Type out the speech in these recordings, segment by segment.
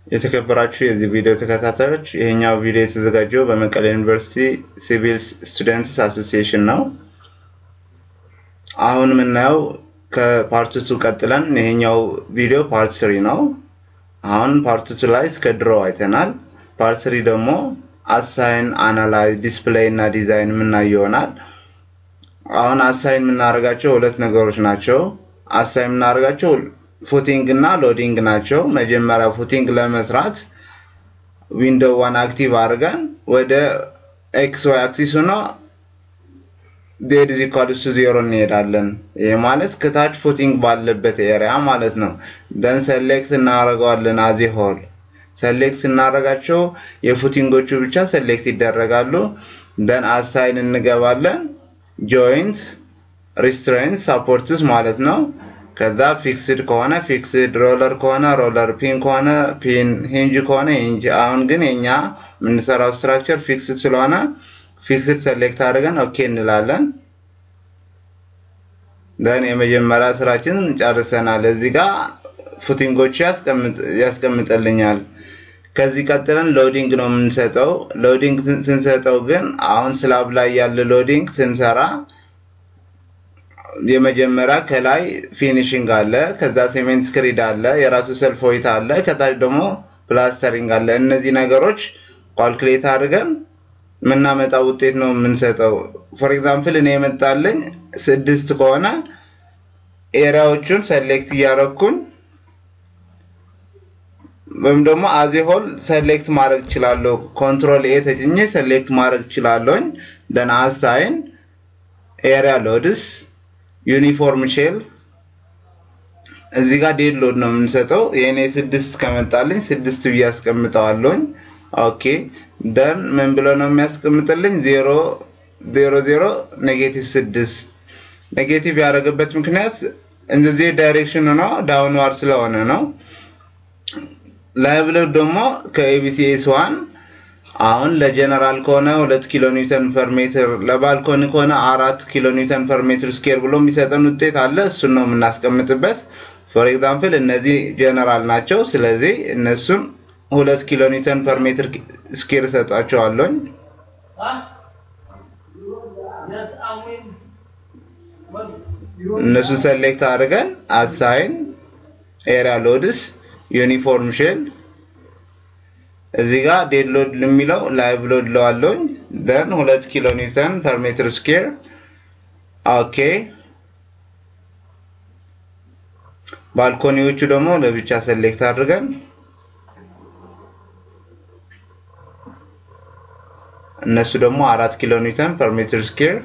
የተከበራችሁ የዚህ ቪዲዮ ተከታታዮች ይሄኛው ቪዲዮ የተዘጋጀው በመቀሌ ዩኒቨርሲቲ Civil Students Association ነው። አሁን የምናየው ከ part 2 ቀጥለን ይሄኛው ቪዲዮ part 3 ነው። አሁን part 2 ላይ እስከ draw አይተናል። part 3 ደግሞ assign፣ analyze፣ display እና ዲዛይን የምናየው ይሆናል። አሁን assign የምናደርጋቸው ሁለት ነገሮች ናቸው። assign የምናደርጋቸው footing እና loading ናቸው። መጀመሪያ footing ለመስራት window 1 active አድርገን ወደ X Y axis ሆኖ Z is equals to 0 እንሄዳለን። ይሄ ማለት ከታች footing ባለበት area ማለት ነው። then select እናደርገዋለን። as a whole select እናደርጋቸው የ footing ኦቹ ብቻ select ይደረጋሉ። then assign እንገባለን። joint restraint supports ማለት ነው። ከዛ fixed ከሆነ fixed፣ roller ከሆነ roller፣ pin ከሆነ pin፣ hinge ከሆነ hinge። አሁን ግን የኛ የምንሰራው structure fixed ስለሆነ fixed select አድርገን okay እንላለን። then የመጀመሪያ ስራችን ጨርሰናል። እዚህ ጋር footing ኦች ያስቀምጥልኛል። ከዚህ ቀጥለን loading ነው የምንሰጠው። loading ስንሰጠው ግን አሁን slab ላይ ያለ loading ስንሰራ የመጀመሪያ ከላይ finishing አለ፣ ከዛ cement screed አለ፣ የራሱ self weight አለ፣ ከታች ደግሞ plastering አለ። እነዚህ ነገሮች calculate አድርገን የምናመጣው ውጤት ነው የምንሰጠው። for example እኔ የመጣልኝ 6 ከሆነ area ዎቹን select እያረኩን ወይም ደግሞ as a whole select ማድረግ እችላለሁ። control A ተጭኜ select ማድረግ እችላለሁኝ። then assign area loads uniform shell እዚህ ጋር dead load ነው የምንሰጠው። የኔ 6 ከመጣልኝ 6 ብዬ አስቀምጠዋለሁኝ። okay then ምን ብሎ ነው የሚያስቀምጥልኝ? 0 0 0 negative 6። negative ያደረገበት ምክንያት እንደዚህ direction ነው downward ስለሆነ ነው። live load ደግሞ ከ ABCS 1 አሁን ለጀነራል ከሆነ 2 kilo newton per meter፣ ለ balcony ከሆነ 4 kilo newton per meter square ብሎ የሚሰጠን ውጤት አለ። እሱን ነው የምናስቀምጥበት። for example እነዚህ ጀነራል ናቸው። ስለዚህ እነሱን 2 kilo newton per meter square እሰጣቸዋለሁ። እነሱን select አድርገን assign area loads uniform shell እዚህ ጋር dead load የሚለው live load ለዋለሁኝ። then 2 kilo newton per meter square። okay balcony ዎቹ ደግሞ ለብቻ select አድርገን እነሱ ደግሞ 4 kilo newton per meter square።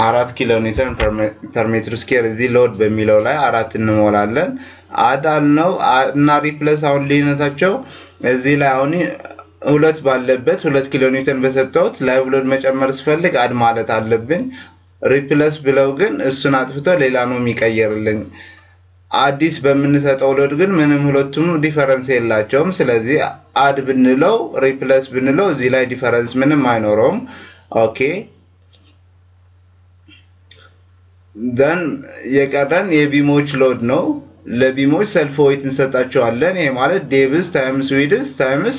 አራት kilo newton per meter square እዚህ load በሚለው ላይ 4 እንሞላለን። add አልነው እና replace አሁን ልዩነታቸው እዚህ ላይ አሁን 2 ባለበት 2 kilo newton በሰጠሁት live load መጨመር ስፈልግ add ማለት አለብን። replace ብለው ግን እሱን አጥፍቶ ሌላ ነው የሚቀየርልኝ። አዲስ በምንሰጠው load ግን ምንም ሁለቱም difference የላቸውም። ስለዚህ add ብንለው replace ብንለው እዚህ ላይ difference ምንም አይኖረውም። okay then የቀረን የ beam ኦች load ነው። ለ beam ኦች self weight እንሰጣቸዋለን። ይሄ ማለት depth times width times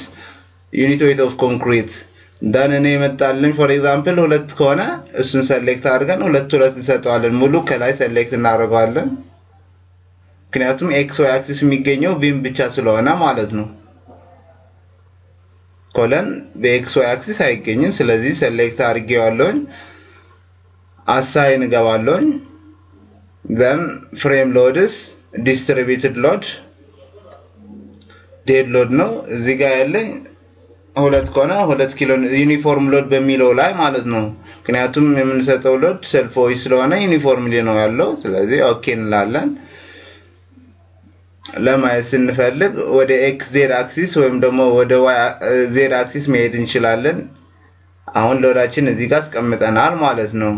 unit weight of concrete። then እኔ የመጣልኝ for example 2 ከሆነ እሱን select አድርገን 2 2 እንሰጠዋለን። ሙሉ ከላይ select እናደርገዋለን። ምክንያቱም X Y axis የሚገኘው beam ብቻ ስለሆነ ማለት ነው። column በ X Y axis አይገኝም። ስለዚህ select አድርጌዋለሁኝ። assign እገባለሁኝ። then frame loads distributed load dead load ነው። እዚህ ጋር ያለኝ 2 ከሆነ 2 kilo uniform load በሚለው ላይ ማለት ነው። ምክንያቱም የምንሰጠው load self weight ስለሆነ uniformly ነው ያለው። ስለዚህ okay እንላለን። ለማየት ስንፈልግ ወደ X Z axis ወይም ደግሞ ወደ Y Z axis መሄድ እንችላለን። አሁን load ኣችን እዚህ ጋር አስቀምጠናል ማለት ነው።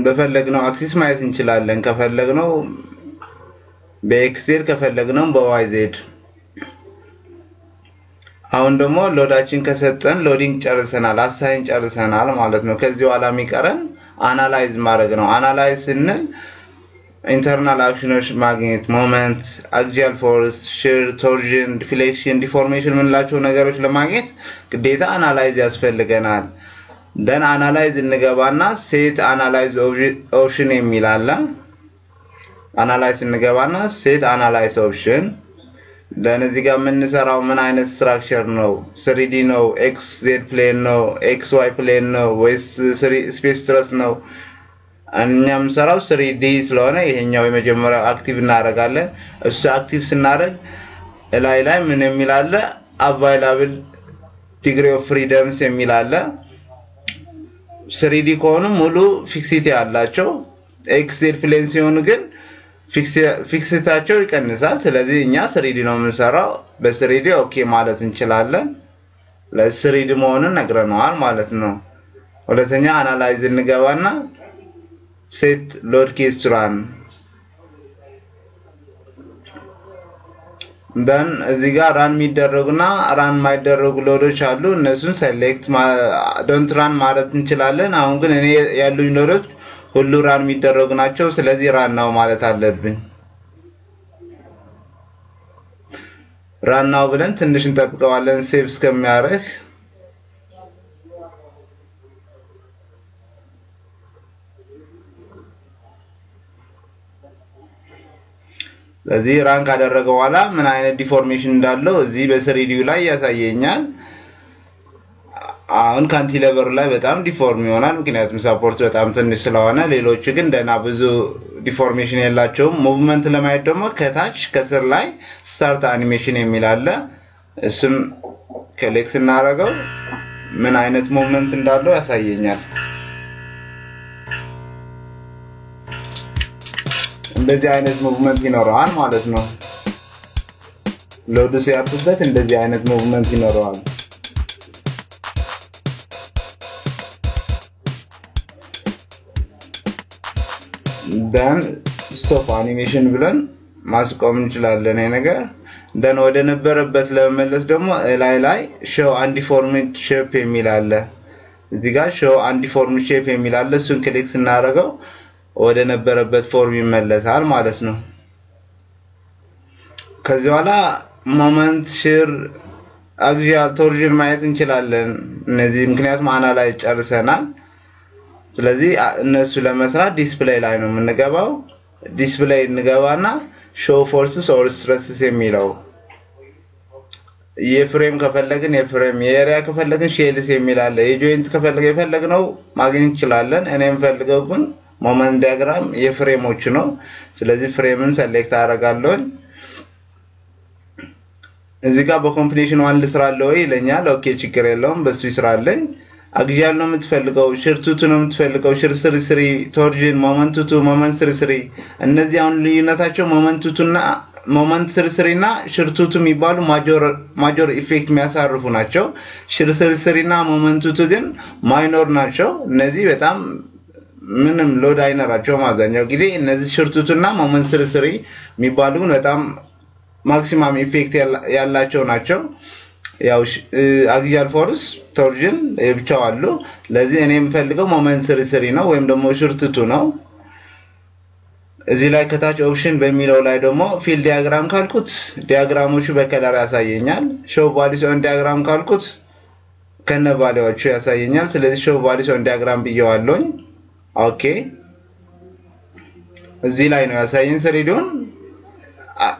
በፈለግነው axis ማየት እንችላለን። ከፈለግነው በ X Z ከፈለግነው በ Y Z። አሁን ደግሞ load ኣችን ከሰጠን loading ጨርሰናል፣ assign ጨርሰናል ማለት ነው። ከዚህ በኋላ የሚቀረን analyze ማድረግ ነው። Analyze ስንል internal action ኖች ማግኘት፣ moment፣ axial force፣ shear፣ torsion፣ deflection፣ deformation የምንላቸው ነገሮች ለማግኘት ግዴታ analyze ያስፈልገናል። Then analyze እንገባና set analyze option የሚል አለ። Analyze እንገባና set analyze option፣ then እዚህ ጋር የምንሰራው ምን አይነት structure ነው? 3D ነው? X Z plane ነው? X Y plane ነው ወይስ space truss ነው? እኛ የምንሰራው 3D ስለሆነ ይሄኛው የመጀመሪያው active እናደርጋለን። እሱ active ስናደርግ እላይ ላይ ምን የሚል አለ? Available degree of freedoms የሚል አለ። 3D ከሆኑ ሙሉ fixity አላቸው። X Z plane ሲሆኑ ግን fixity ኣቸው ይቀንሳል። ስለዚህ እኛ 3D ነው የምንሰራው። በ 3D okay ማለት እንችላለን። ለ 3D መሆኑን ነግረነዋል ማለት ነው። ሁለተኛ analyze እንገባና set load case run፣ then እዚህ ጋር run የሚደረጉና run የማይደረጉ load ኦች አሉ። እነሱን select don't run ማለት እንችላለን። አሁን ግን እኔ ያሉኝ load ኦች ሁሉ run የሚደረጉ ናቸው። ስለዚህ run now ማለት አለብኝ። Run now ብለን ትንሽ እንጠብቀዋለን save እስከሚያደርግ። ስለዚህ run ካደረገ በኋላ ምን አይነት deformation እንዳለው እዚህ በ 3D ው ላይ ያሳየኛል። አሁን cantilever ኡ ላይ በጣም deform ይሆናል፣ ምክንያቱም support በጣም ትንሽ ስለሆነ። ሌሎቹ ግን ደህና ብዙ deformation የላቸውም። Movement ለማየት ደግሞ ከታች ከስር ላይ start animation የሚል አለ። እሱም click ስናደርገው ምን አይነት movement እንዳለው ያሳየኛል። እንደዚህ አይነት movement ይኖረዋል ማለት ነው። Load ኡ ሲያርፍበት እንደዚህ አይነት movement ይኖረዋል። Then stop animation ብለን ማስቆም እንችላለን። ይሄ ነገር then ወደ ነበረበት ለመመለስ ደግሞ ላይ ላይ show undeformed shape የሚል አለ። እዚህ ጋር show undeformed shape የሚል አለ። እሱን click ስናደርገው ወደ ነበረበት form ይመለሳል ማለት ነው። ከዚህ በኋላ moment፣ shear፣ axial፣ torsion ማየት እንችላለን። እነዚህ ምክንያቱም analyze ጨርሰናል። ስለዚህ እነሱ ለመስራት display ላይ ነው የምንገባው። Display እንገባና show forces or stresses የሚለው የ frame ከፈለግን የ frame፣ የ area ከፈለግን shells የሚል አለ። የ joint ከፈለግን የፈለግነው ማግኘት እንችላለን። እኔ የምፈልገው ግን moment diagram የ frame ኦች ነው። ስለዚህ frame ን select አደርጋለሁ። እዚህ ጋር በ combination one ልስራለሁ ወይ ይለኛል። Okay ችግር የለውም በሱ ይስራለኝ። Axial ነው የምትፈልገው፣ shear 2 2 ነው የምትፈልገው፣ shear 3 3፣ torsion፣ moment 2 2፣ moment 3 3። እነዚህ አሁን ልዩነታቸው moment 2 2 እና moment 3 3 እና shear 2 2 የሚባሉ major effect የሚያሳርፉ ናቸው። Shear 3 3 እና moment 2 2 ግን minor ናቸው። እነዚህ በጣም ምንም load አይኖራቸውም አብዛኛው ጊዜ። እነዚህ shear 2 2 እና moment 3 3 የሚባሉ ግን በጣም maximum effect ያላቸው ናቸው። ያው axial force፣ torsion ብቻው አሉ። ለዚህ እኔ የምፈልገው moment 3 3 ነው ወይም ደግሞ shear 2 2 ነው። እዚህ ላይ ከታች option በሚለው ላይ ደግሞ fill diagram ካልኩት diagram ኦቹ በ color ያሳየኛል። Show values on diagram ካልኩት ከነ value ዎቹ ያሳየኛል። ስለዚህ show values on diagram ብየዋለሁኝ። Okay እዚህ ላይ ነው ያሳየኝ 3D ውን።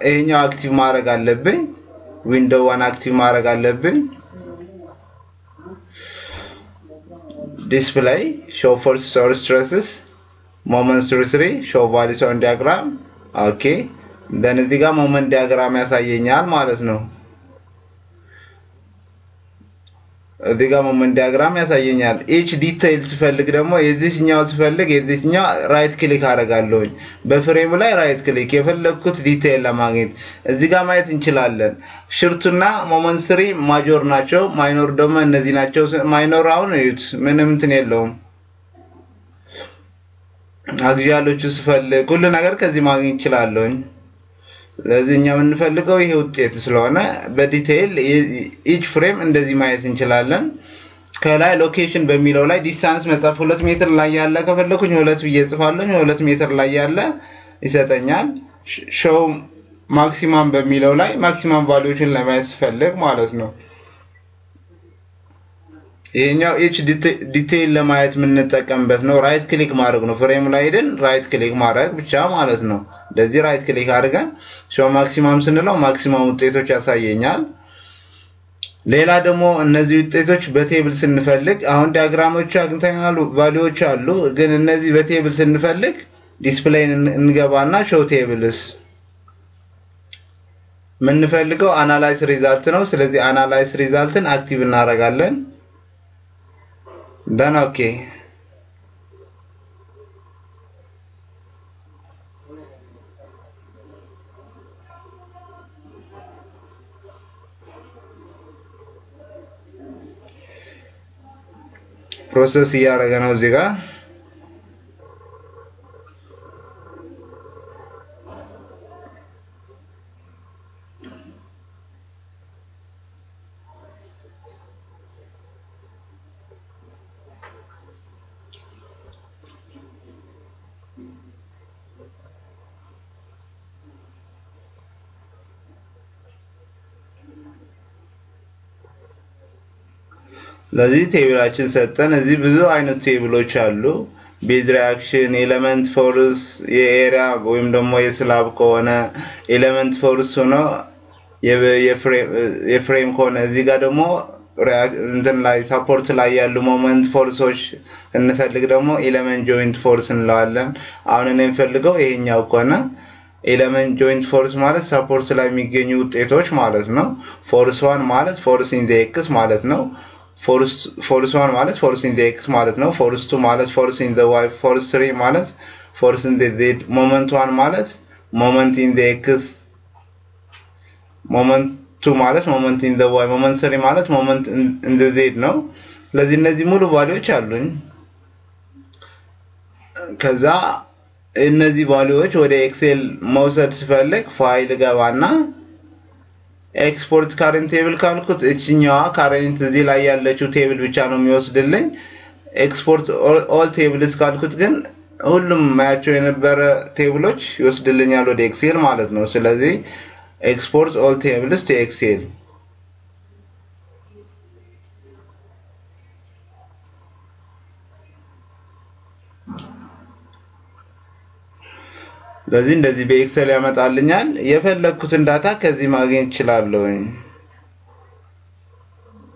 ይሄኛው active ማድረግ አለብኝ። Window one active ማድረግ አለብኝ። Display show forces or stresses moment 3 3 show values on diagram። Okay then እዚህ ጋር moment diagram ያሳየኛል ማለት ነው። እዚህ ጋር moment diagram ያሳየኛል። Each detail ስፈልግ ደግሞ የዚህኛው ስፈልግ የዚህኛው right click አደርጋለሁኝ። በ frame ኡ ላይ right click የፈለግኩት detail ለማግኘት እዚህ ጋር ማየት እንችላለን። Shear 2 እና moment 3 major ናቸው። Minor ደግሞ እነዚህ ናቸው። Minor አሁን እዩት፣ ምንም እንትን የለውም። Axial ኦቹ ስፈልግ ሁሉ ነገር ከዚህ ማግኘት እችላለሁኝ። ስለዚህ እኛ የምንፈልገው ይሄ ውጤት ስለሆነ በ detail each frame እንደዚህ ማየት እንችላለን። ከላይ location በሚለው ላይ distance መጻፍ 2 ሜትር ላይ ያለ ከፈለኩኝ 2 ብዬ ጽፋለሁ። 2 ሜትር ላይ ያለ ይሰጠኛል። show maximum በሚለው ላይ maximum value ዎችን ለማየት ስፈልግ ማለት ነው። ይሄኛው each detail ለማየት የምንጠቀምበት ነው። right click ማድረግ ነው። frame ላይ ሄደን right click ማድረግ ብቻ ማለት ነው። እንደዚህ right click አድርገን show maximum ስንለው maximum ውጤቶች ያሳየኛል። ሌላ ደግሞ እነዚህ ውጤቶች በ table ስንፈልግ አሁን diagram ኦች አግኝተናል፣ value ዎች አሉ። ግን እነዚህ በ table ስንፈልግ display እንገባና show tables የምንፈልገው analyze result ነው። ስለዚህ analyze result ን active እናደርጋለን። Then okay. Process እያደረገ ነው እዚህ ጋር። ለዚህ table ኣችን ሰጠን። እዚህ ብዙ አይነት table ኦች አሉ። Base reaction፣ element force፣ የ area ወይም ደግሞ የ slab ከሆነ element force ሆኖ የ frame ከሆነ እዚህ ጋር ደግሞ እንትን ላይ support ላይ ያሉ moment force ኦች እንፈልግ ደግሞ element joint force እንለዋለን። አሁን እኔ የምፈልገው ይሄኛው ከሆነ element joint force ማለት support ላይ የሚገኙ ውጤቶች ማለት ነው። Force 1 ማለት force in the X ማለት ነው። Force 1 ማለት force in the X ማለት ነው። Force 2 ማለት force in the Y፣ force 3 ማለት force in the Z፣ moment 1 ማለት moment in the X፣ moment 2 ማለት moment in the Y፣ moment 3 ማለት moment in the Z ነው። ስለዚህ እነዚህ ሙሉ value ዎች አሉኝ። ከዛ እነዚህ value ዎች ወደ Excel መውሰድ ስፈልግ ፋይል ገባና export current table ካልኩት እቺኛዋ current እዚህ ላይ ያለችው table ብቻ ነው የሚወስድልኝ። Export all tables ካልኩት ግን ሁሉም ማያቸው የነበረ table ኦች ይወስድልኛል ወደ Excel ማለት ነው። ስለዚህ export all tables to Excel። ስለዚህ እንደዚህ በ Excel ያመጣልኛል። የፈለኩትን data ከዚህ ማግኘት እችላለሁ።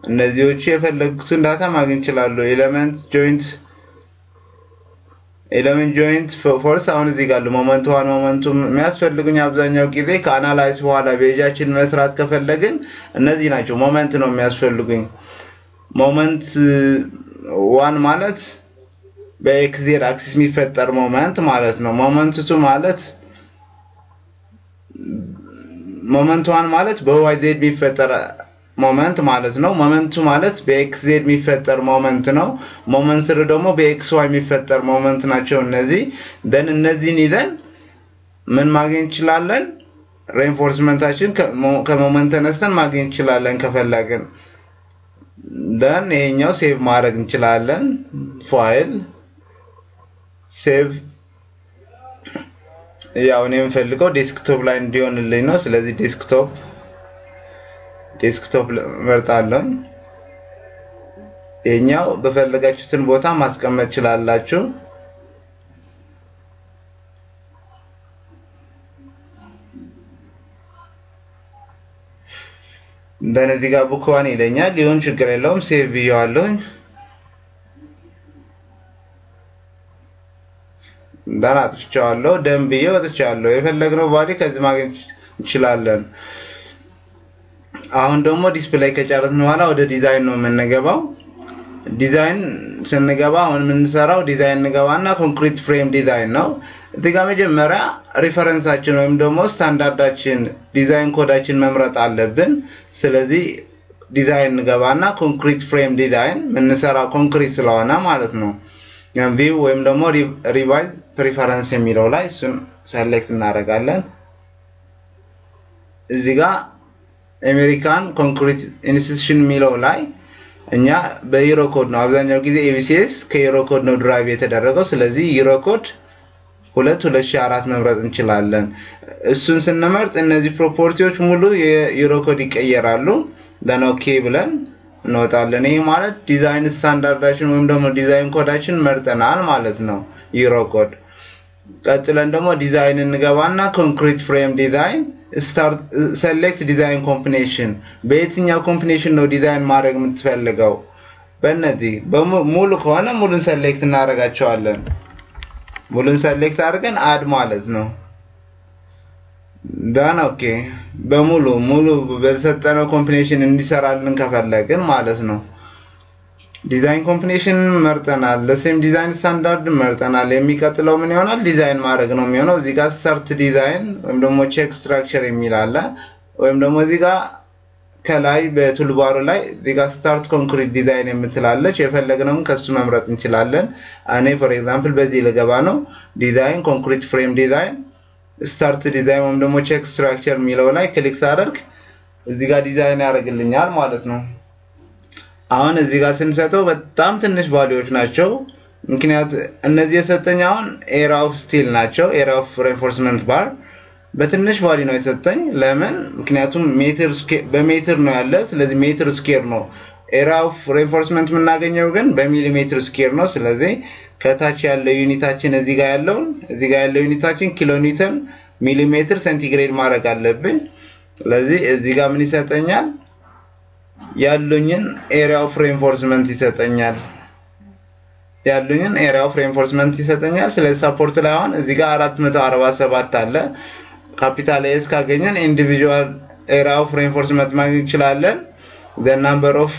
እነዚህዎቹ የፈለኩትን data ማግኘት እችላለሁ። Element joint force አሁን እዚህ ጋር moment 1 moment 2 የሚያስፈልጉኝ አብዛኛው ጊዜ ከ analyze በኋላ በእጃችን መስራት ከፈለግን እነዚህ ናቸው። Moment ነው የሚያስፈልጉኝ። Moment 1 ማለት በ XZ axis የሚፈጠር moment ማለት ነው። Moment 2 ማለት moment 1 ማለት በ YZ የሚፈጠር moment ማለት ነው። Moment 2 ማለት በ XZ የሚፈጠር moment ነው። Moment 3 ደግሞ በ XY የሚፈጠር moment ናቸው እነዚህ። Then እነዚህን ይዘን ምን ማግኘት እንችላለን? Reinforcement ኣችን ከ moment ተነስተን ማግኘት እንችላለን ከፈለግን። Then ይሄኛው save ማድረግ እንችላለን። File save፣ ያው እኔ የምፈልገው desktop ላይ እንዲሆንልኝ ነው። ስለዚህ desktop መርጣለሁ። ይሄኛው በፈለጋችሁትን ቦታ ማስቀመጥ ትችላላችሁ። Then እዚህ ጋር book one ይለኛል። ሊሆን ችግር የለውም፣ save ብየዋለሁኝ። Then አጥፍቼዋለሁ። Done ብዬ ወጥቻለሁ። የፈለግነው value ከዚህ ማግኘት እንችላለን። አሁን ደግሞ display ከጨረስን በኋላ ወደ ዲዛይን ነው የምንገባው። ዲዛይን ስንገባ አሁን የምንሰራው ዲዛይን እንገባና concrete frame design ነው። እዚህ ጋር መጀመሪያ reference ኣችን ወይም ደግሞ standard ኣችን design code ኣችን መምረጥ አለብን። ስለዚህ ዲዛይን እንገባና concrete frame design የምንሰራው ኮንክሪት ስለሆነ ማለት ነው። View ወይም ደግሞ revise preference የሚለው ላይ እሱን select እናደርጋለን። እዚህ ጋር American Concrete Institution የሚለው ላይ እኛ በ Eurocode ነው አብዛኛው ጊዜ ABCS ከ Eurocode ነው derive የተደረገው። ስለዚህ Eurocode 2 2004 መምረጥ እንችላለን። እሱን ስንመርጥ እነዚህ property ዎች ሙሉ የ Eurocode ይቀየራሉ። Then okay ብለን እንወጣለን። ይሄ ማለት design standard ኣችን ወይም ደግሞ design code ኣችን መርጠናል ማለት ነው፣ Eurocode። ቀጥለን ደግሞ ዲዛይን እንገባና concrete frame design፣ start select design combination፣ በየትኛው combination ነው ዲዛይን ማድረግ የምትፈልገው? በእነዚህ ሙሉ ከሆነ ሙሉን select እናደርጋቸዋለን። ሙሉን select አድርገን add ማለት ነው። Then okay፣ በሙሉ ሙሉ በሰጠነው combination እንዲሰራልን ከፈለግን ማለት ነው። Design combination መርጠናል። The same design standard መርጠናል። የሚቀጥለው ምን ይሆናል? ዲዛይን ማድረግ ነው የሚሆነው። እዚህ ጋር start design ወይም ደግሞ check structure የሚል አለ። ወይም ደግሞ እዚህ ጋር ከላይ በ toolbar ኡ ላይ እዚህ ጋር start concrete design የምትላለች፣ የፈለግነውን ከሱ መምረጥ እንችላለን። እኔ for example በዚህ ልገባ ነው። Design፣ concrete frame design፣ start design ወይም ደግሞ check structure የሚለው ላይ click ሳደርግ እዚህ ጋር ዲዛይን ያደርግልኛል ማለት ነው። አሁን እዚህ ጋር ስንሰጠው በጣም ትንሽ value ዎች ናቸው። ምክንያቱ እነዚህ የሰጠኝ አሁን area of steel ናቸው። Area of reinforcement bar በትንሽ value ነው የሰጠኝ። ለምን? ምክንያቱም ሜትር በሜትር ነው ያለ። ስለዚህ meter square ነው። Area of reinforcement የምናገኘው ግን በ millimeter square ነው። ስለዚህ ከታች ያለው unit ኣችን እዚህ ጋር ያለው unit ኣችን kilo newton millimeter centigrade ማድረግ አለብኝ። ስለዚህ እዚህ ጋር ምን ይሰጠኛል? ያሉኝን area of reinforcement ይሰጠኛል። ያሉኝን area of reinforcement ይሰጠኛል። ስለዚህ support ላይ አሁን እዚህ ጋር 447 አለ። Capital As ካገኘን individual area of reinforcement ማግኘት እንችላለን። The number of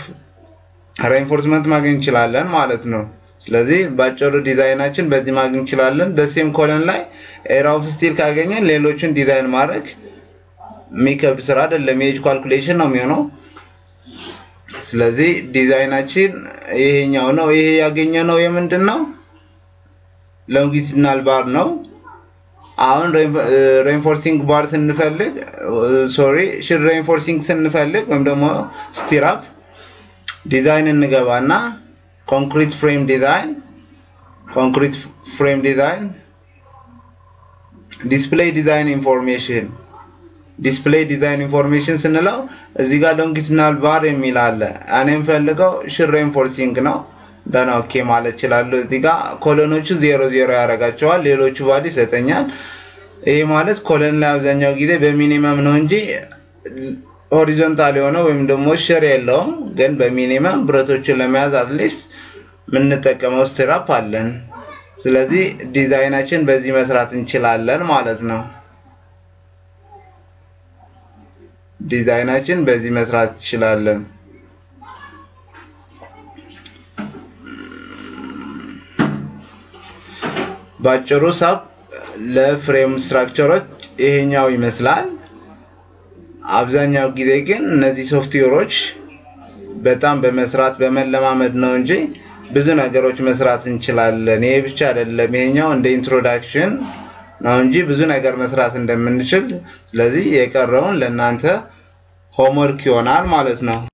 reinforcement ማግኘት እንችላለን ማለት ነው። ስለዚህ ባጭሩ ዲዛይናችን በዚህ ማግኘት እንችላለን። The same column ላይ area of steel ካገኘን ሌሎችን ዲዛይን ማድረግ የሚከብድ ስራ አይደለም። የ age calculation ነው የሚሆነው። ስለዚህ ዲዛይናችን ይሄኛው ነው። ይሄ ያገኘነው የምንድን ነው? Longitudinal bar ነው። አሁን reinforcing bar ስንፈልግ፣ sorry፣ shear reinforcing ስንፈልግ ወይም ደግሞ stirrup፣ design እንገባና concrete frame design፣ concrete frame design፣ display design information፣ display design information ስንለው እዚህ ጋር longitudinal bar የሚል አለ። እኔ የምፈልገው shear reinforcing ነው። Then okay ማለት እችላለሁ። እዚህ ጋር column ኦቹ zero zero ያደርጋቸዋል፣ ሌሎቹ value ይሰጠኛል። ይሄ ማለት column ላይ አብዛኛው ጊዜ በ minimum ነው እንጂ horizontal የሆነ ወይም ደግሞ shear የለውም። ግን በ minimum ብረቶችን ለመያዝ at least የምንጠቀመው stirrup አለን። ስለዚህ ዲዛይናችን በዚህ መስራት እንችላለን ማለት ነው። ዲዛይናችን በዚህ መስራት እንችላለን። ባጭሩ SAP ለ frame structure ኦች ይሄኛው ይመስላል። አብዛኛው ጊዜ ግን እነዚህ ሶፍትዌሮች በጣም በመስራት በመለማመድ ነው እንጂ ብዙ ነገሮች መስራት እንችላለን። ይሄ ብቻ አይደለም። ይሄኛው እንደ introduction ነው እንጂ ብዙ ነገር መስራት እንደምንችል። ስለዚህ የቀረውን ለእናንተ homework ይሆናል ማለት ነው።